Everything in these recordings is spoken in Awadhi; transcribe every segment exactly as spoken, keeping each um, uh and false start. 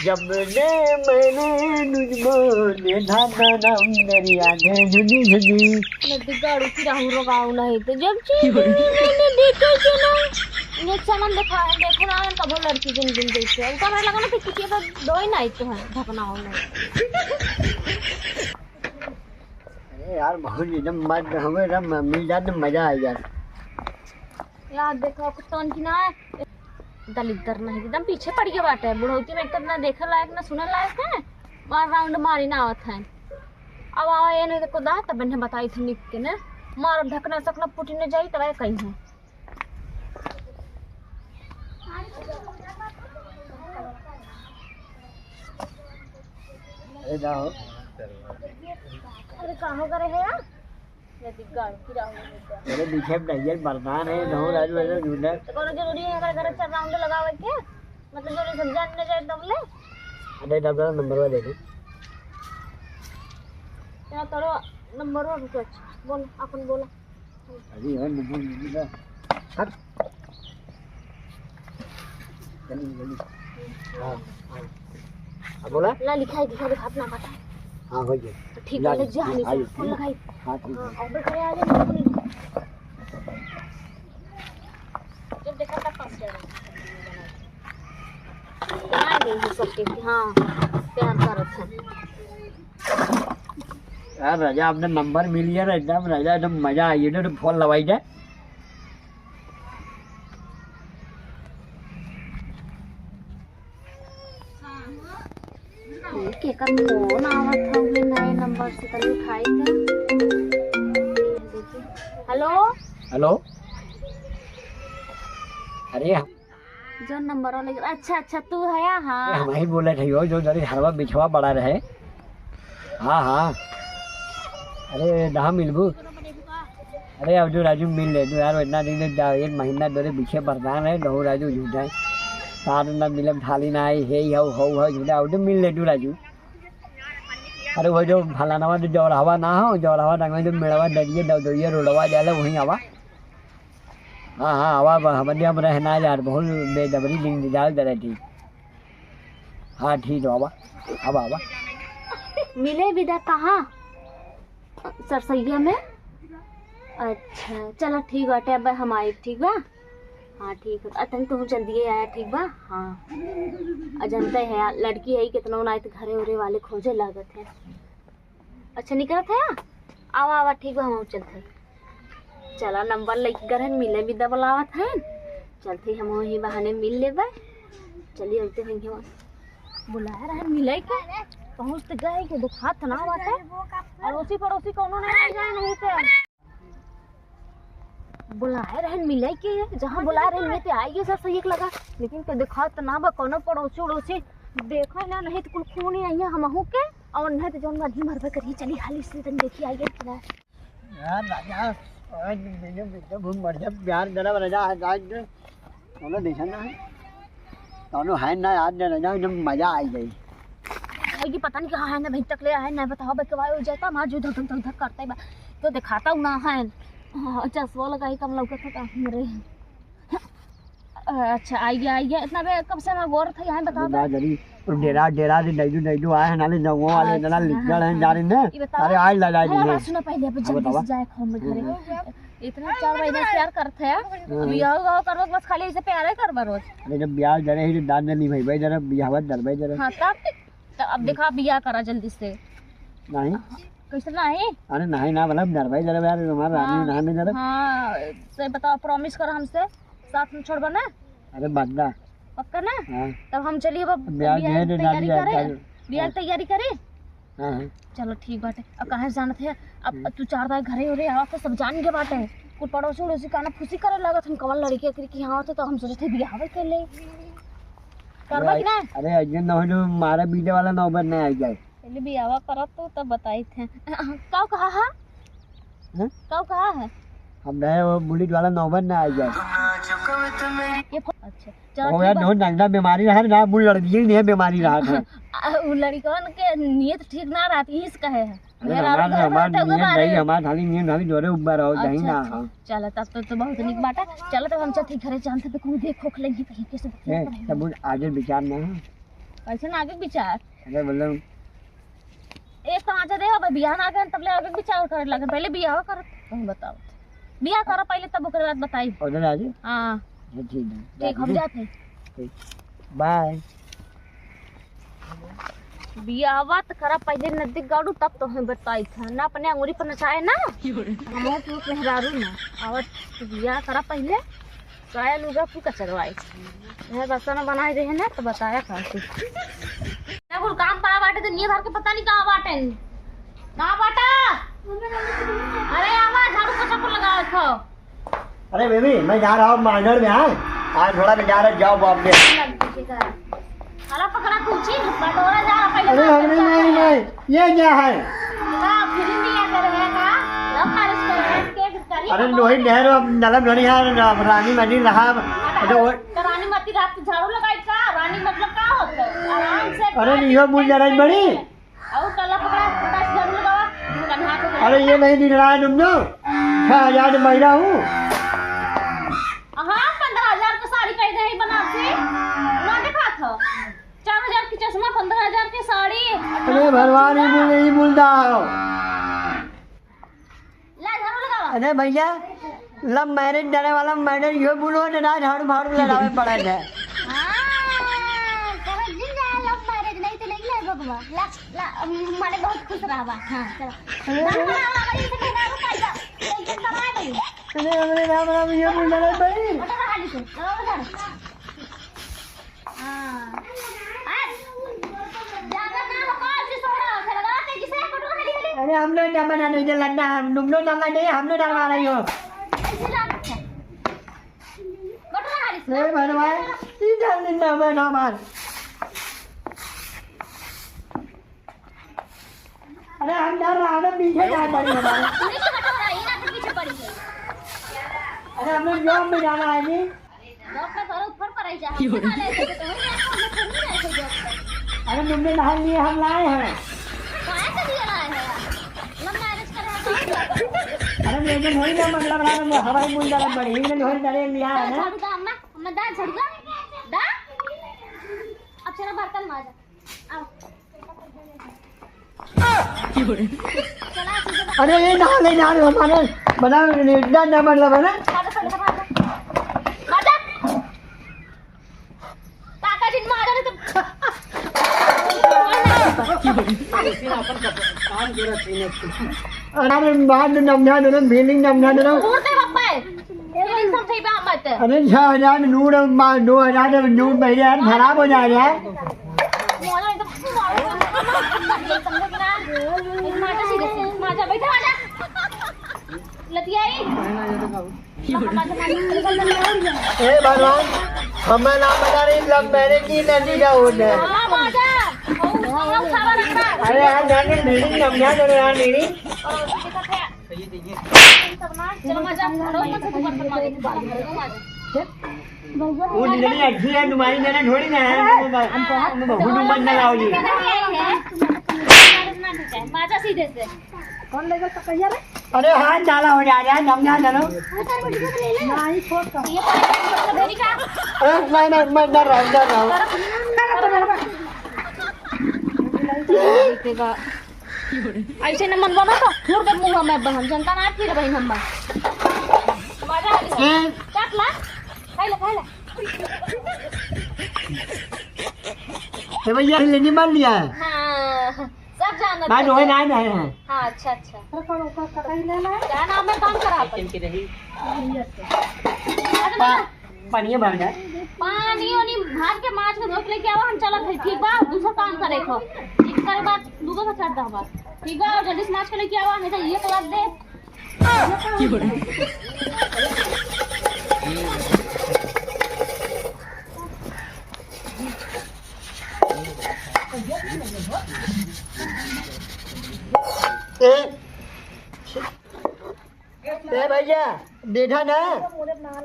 जब ने मैंने तुझको देखा तो नम मेरी आंखें झुकी झुकी। नदी गाड़ू की राहु रगाव नाही तो जब से मैंने देखा तो ना, ये चमन देखा है, देखो ना, कबो लड़की जिन दिन देखते हैं। उनका मेरा लगा ना कि किसी का दो ही ना तो है, ढकना हो ना। अरे यार, बहुत एकदम मस्त हमें एकदम मिल जात तो मजा आ जात। यार देखो, कुत्तन की ना दलिद्दर नहीं, एकदम पीछे पड़ गया बाटे। बुढ़ौती में एक तो ना देखे लायक, ना सुने लायक है, मार राउंड मारी ना आवत है। अब आवा ये नहीं देखो दा, तब इन्हें बताई थी निक के ना, मार ढकना सकना पुटी न जाई, तब कहीं है। अरे जाओ। अरे कहाँ करे है यार? ये दिग्गा, किरा हो गया। अरे पीछे भैया बरदान है, दो राजू ऐसे झूठा। तो कोनो जरूरी है अगर घर चार राउंड लगावे के? मतलब जरूरी सब जान न जाए तब ले? अरे डबल नंबर वाले दे। क्या करो नंबर वन कुछ? बोल, अपन बोला। अभी है नंबर नहीं मिला। हट। जल्दी, जल्दी। हाँ, हाँ। अब बोला? ला लिखाई, दिखा, दिखा अपना पता। हाँ, हो गया। तो ठीक ला, है, ले जा, हाँ, हाँ, हाँ, फोन लगाई। हाँ, ठीक है। हाँ, ऑर्डर करे आ जाए, फोन। जब देखा तब पास जाए। ध्यान दे ये सब के, हाँ, प्यार करत है। यार राजा, अपने नंबर मिल गया ना, एकदम राजा, एकदम मजा आई, एकदम फोन लगाई जाए। केकर फोन आवत हउवे नए नंबर से, तनी उठाई के। हेलो। हेलो। अरे हम जौन नंबर वाले, अच्छा, अच्छा, तू हया, हाँ। ए, हम ही बोलत हई हो, जो जरी हरवा बिछवा पड़ा रहे। हाँ, हाँ। अरे, दहा मिलबू? अरे, अब जो राजू मिल ले, जो यार, इतना दिन से जा-, एक महीना तोरे पीछे परेशान है, दहू राजू झूठा है। साथ में ना मिलब, थाली ना आई, हे, हौ, हौ, हौ, झूठा, अब जो मिल ले, जो राजू। अरे, वो जो फलाना जो जौरहवा ना हो, जौरहवा तक में जो मेड़वा डरिए, दौदौरिया रोडवा जाला, वहीं आवा। हाँ, हाँ, आवा, आवा, हमरे हम रहना यार, बहुत बेजबरी दिन जाल जरा थी। हाँ, ठीक है, आवा, आवा, आवा। मिले विदा कहाँ? सरसैया में? अच्छा, चला ठीक बाटे, अब हम आइब, ठीक बा? हाँ, ठीक है। अतन तुम जल्दी आया, ठीक बा? हाँ। आ जानते हैं यार, लड़की है, कितना ना तो घरे उरे वाले खोजे लागत है। अच्छा, निकलत है? आवा, आवा, ठीक बा, हम चलत है। चला, नंबर लेके गरहन मिले भी दबलावत है। चलते हम वही बहाने मिल लेबे। चलिए, होते हैं हम। बुलाए रहन मिले के, पहुँच तो गए के, दिखात ना बाटे। अड़ोसी पड़ोसी कोनो नहीं आ जाए नहीं तो। बुलाए रहन मिले के, जहाँ बुलाए रहन मिले के आइए सर, सही एक लगा। लेकिन तो दिखात ना बा कोनो पड़ोसी उड़ोसी। देखो ना, नहीं तो कुल खून ही आइए हमहू के। और नहीं तो जौन मर्जी मरबे करिए, चली हाली से तन देखी आइए कि ना। यार राजा, आज एकदम बहुत बढ़िया प्यार जरा राजा, आज, आज तो कोनो देखा ना है, कोनो है ना यार राजा, एकदम मजा आई गई। ये पता नहीं कहाँ है ना भाई, तक ले आए ना, बताओ भाई, कब आए हो जाता, हमारा जो धक धक धक धक करता है बा, तो दिखाता हूँ ना है। हाँ, चश्मा लगाई, कम लौकत है का हमरे। अच्छा, आइए, आइए। इतना बे-, कब से मैं गौर था यहाँ, बताओ अरे तो। ना जरी, तो डेरा, डेरा रे, नैडू, नैडू आए हैं, नाले नौवा वाले, अच्छा, इतना हाँ, लिखा हाँ, है, हाँ। जा रहे हैं। ये बताओ। अरे, आज लगा दी हमारा है। बात सुनो पहले, अब हाँ, जल्दी बतावा। से जाए खाओ मैं घरे। हम्म। इतना चार महीने से प्यार करते हैं, हाँ। अब यह गाँव करो, बस खाली ऐसे प्यार ही करबा रोज। अरे, जब ब्याह जरे ही, तो दान नहीं भाई, भाई जरा, ब्याह डरबे जरा। हाँ, तब, तो अब देखा, बियाह करा जल्दी से। नहीं। कैसे नहीं? अरे, नहीं ना, मतलब, डरबे जरा, यार, हमारा रानी हाँ, ना, नहीं जरा। हाँ, से बताओ, प्रॉमिस करो हमसे। साथ में छोड़बा ना? अरे बात ना। पक्का ना? हाँ। तब हम चलिए अब ब्याह बियाह के तैयारी करे। हाँ। बियाह के तैयारी करे? हाँ, हाँ। चलो ठीक बाटे। अब कहाँ से जानत है? अब हम्म। तू चार दाई घरे उरे आवत है, सब जान के बाटे। कुल पड़ोसी उड़ोसी काना फूसी करे लागत हन, कवन लड़की एकरी की यहाँ आवत है, तो हम सोचत है बियाह के ले। करबा कि ना? अरे अइसन ना हो जो मारा पीटे वाला नौबत ना आ जाए। पहले बियाह करत तो तब बताई थे। का कहा है? हैं? का कहा है? हम रहे वो बुलेट वाला नौबत ना आ जाए। ये फो-, अच्छा, चलो ओ ठीक यार, बा। बहुत डंडा बीमारी रहा ना, मुझे लड़कियों ही नहीं बीमारी रहा था। आ, उ लड़कन के नियत ठीक ना रहती, इस कहे है। अरे मेरा हमार, आदमी हमार घर नियत बैठा नहीं, हुआ हमार खाली नियत खाली जोरे ऊपर रहो, अच्छा, नहीं ना, अच्छा। हाँ। चलो, तब तो, तो बहुत निक बाटा। चलो, तब हम चलते घरे, जानते तो कौन देख खोख लेंगे कहीं, कैसे ए, तब आगे विचार ना है। कैसे ना आगे विचार? अरे मतलब एक तो आंचा दे, अब बियाह ना करें, तब ले आगे विचार करे लगे। पहले बियाह कर, तुम बताओ। बियाह करो पहले, तब ओकरे बाद बताई। ऑर्डर आ जाए। हाँ। अच्छा, ठीक है। ठीक, हम जाते हैं। ठीक। बाय। बियाहवा त करा पहले नजदीक गाड़ू, तब तोहे बताई था ना, अपने अंगुरी पर नचाए ना। हम तो मेहरारू ना। और बियाह करा पहले, साया लुगा तू कचरवाई। यह बर्तन बनाए रहे ना, तो बताया करती। ना कुल काम पड़ा बाटे, तो निये भर के पता नहीं कहाँ बाटे। कहाँ बाटा? अरे आवा, झाड़ू पोछा कुल लगावे खो। अरे बेबी, मैं जा रहा हूँ मार्केट में, हाँ? आज थोड़ा मैं जा रहा हूँ, जाओ बाप के। हला पकड़ा कुची, बटोरा जा, पहले अरे बात हमने करते नहीं, हैं। नहीं, ये क्या है? का फिल्म लिया कर है का? लव मैरिज कर है, के करी? अरे लोही नहर, अब नलम धनी है, अब रानी मनी रहा, अब तो वो तो रानी मती रात के झाड़ू लगाई का? रानी मतलब का होता है? आराम से अरे काट नहीं, यो के मुंह जरा ही बड़ी। और कल्ला पकड़ा, फटाक से झाड़ू लगावा, कन्हा को अरे ये नहीं दिन रहा है तुम तो, छह हजार महिला हूँ। हाँ, पन्द्रह हजार के साड़ी पहने है बनारसी, ना दिखा था। चार हजार की चश्मा, पन्द्रह हजार की साड़ी। अरे भगवान, ये बोल, ये बोलता हो। ला, झाड़ू लगावा। अरे भैया, लव मैरिज डरे वाला मैरिज यो बोलो ना, ना झाड़ू फाड़ू लड़ावे पड़ा है। हाँ, करो जिन जाए लव मैरिज, नहीं तो नहीं ले बबुआ। ला, ला, माने बहुत खुश रहबा। हाँ, चलो। अरे, ना, ना, ना, ना, इसे मेहरारू पाइबा। तो इज्जत कमा दे। अरे, हमरे राम राम, ये बोल रहा है भाई। बता, हाली से, चलो, उधर। हाँ। आ, ज्यादा ना हो, कौन सी सोना हो? चलो, चलो, तेजी से, कटोरा खाली, खाली। अरे, हम लोग ना बना नहीं, जो लड्डा, हम लोग ना बना नहीं, हम लोग डरवा रही हो। ऐसे ला, अच्छा। कटोरा खाली से। हे भगवान, ई जान दिन ना बना हमार। अरे, हम डर रहा है ना, पीछे जाए पड़ी हमारे। पूरी तो कटोरा, ये ना तो पीछे पड़ी है। अरे, हम लोग जॉब में जाना है जी। जॉब में करो, ऊपर पर आई जा। हम क्यों? खा लेते तो वही रहते, हम लोग थोड़ी रहते जॉब पर। अरे, मुंबई नहा लिए हम लाए हैं। काहे के लिए लाए हैं? लव मैरिज करे हैं, कौन जॉब पर? अरे, मेरे को थोड़ी ना मतलब रहा, वो हवाई मुंह डाला पड़ी, इन्हें थोड़ी डरे लिया है ना। झाड़ू दा, अम्मा, अम्मा, दा, झाड़ू दा। दा। अब चलो बर्तन माजा। आओ। अरे ये ना ले ना रे हमारे बना इतना ना मतलब है ना। काका जी मारा नहीं तो। अरे बात नमना दे रहे, फीलिंग नमना दे रहे। और दे बापा है। ये नहीं समझे बा मत। अरे छह हजार नूर मार, दो हजार नूर मेरे यार खराब हो जाएगा। माजा सीधे से, माजा, बैठा माजा। लतियाई। ए भगवान, हमें ना बता रही, लव मैरिज की नदी का होने। हाँ, माजा। अरे यार, जाने मेरी नमना दे रहे यार, मेरी। चलो, माजा, चलो, माजा। वो निकली अच्छी है, तुम्हारी मैंने थोड़ी ना है, वो बस, वो बहुत ऊपर ना लाओ जी। माजा सीधे से। कौन लेगा पकैया रे? अरे हाँ, चाला हो जा रहा है, नम ना जानो। नहीं, छोड़ दो। अरे नहीं, नहीं, मैं डर रहा हूँ, डर रहा हूँ। ऐसे न मन बनो तो फूर दे मुंह में बहन, जनता ना फिर बहन हम। मजा आ गया। हैं? काट ला। खाई ले, खाई ले। ए भैया, लेनी मान लिया है। हाँ, सब जानत भाई, है। रोए ना आए हैं। हाँ, अच्छा, अच्छा। क्या नाम है, काम करा अपन। पा-, पानी भर जाए। पानी ओनी भर के माज के धो के लेके आवा, हम चलत है, ठीक बा? दूसरा काम करे को। एक करे बात, दूगो का चार दह बार। ठीक बा? और जल्दी से माज के लेके आवा, नहीं तो ये तो रख दे। ए, ए भैया, देखा ना,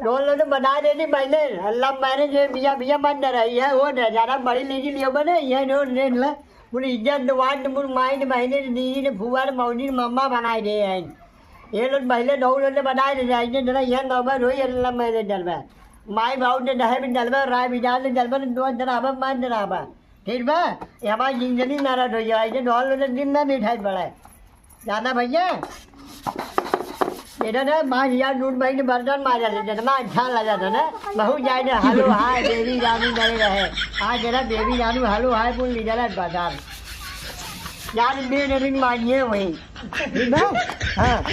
लोन लोन बना देनी मैंने, अल्लाह मैंने जे बिया बिया बन रही है, वो न ज्यादा बड़ी लेगी लियो बने, ये नो रेन ला, पूरी इज्जत वाट मुर माइन महीने दीदी ने फुआ ने मौजी ने मम्मा बनाए दे हैं। ये लोग पहले नौ लोग ने बनाए दे हैं, ये जरा ये नौ बार होई, अल्लाह मैंने डरबा। माई बाऊ ने नहे भी डरबा, राय भी डाल दे डरबा, दो डराबा, मान डराबा। ठीक बा, ये हमार जिंदगी नाराज हो जाए, ये ढोल वाले दिन में मिठाई पड़े। जाना भैया, इधर है, माँ यार, नून भाई ने बर्तन माजा ले, जितना अच्छा लगा था ना, बहुत जाए ने, "हेलो, हाय, बेबी रानू" डरे रहे। आज जरा बेबी रानू, "हेलो, हाय" बोल ली, जरा बाजार। यार, मेन रिंग मानिए वही। ठीक बा? हाँ।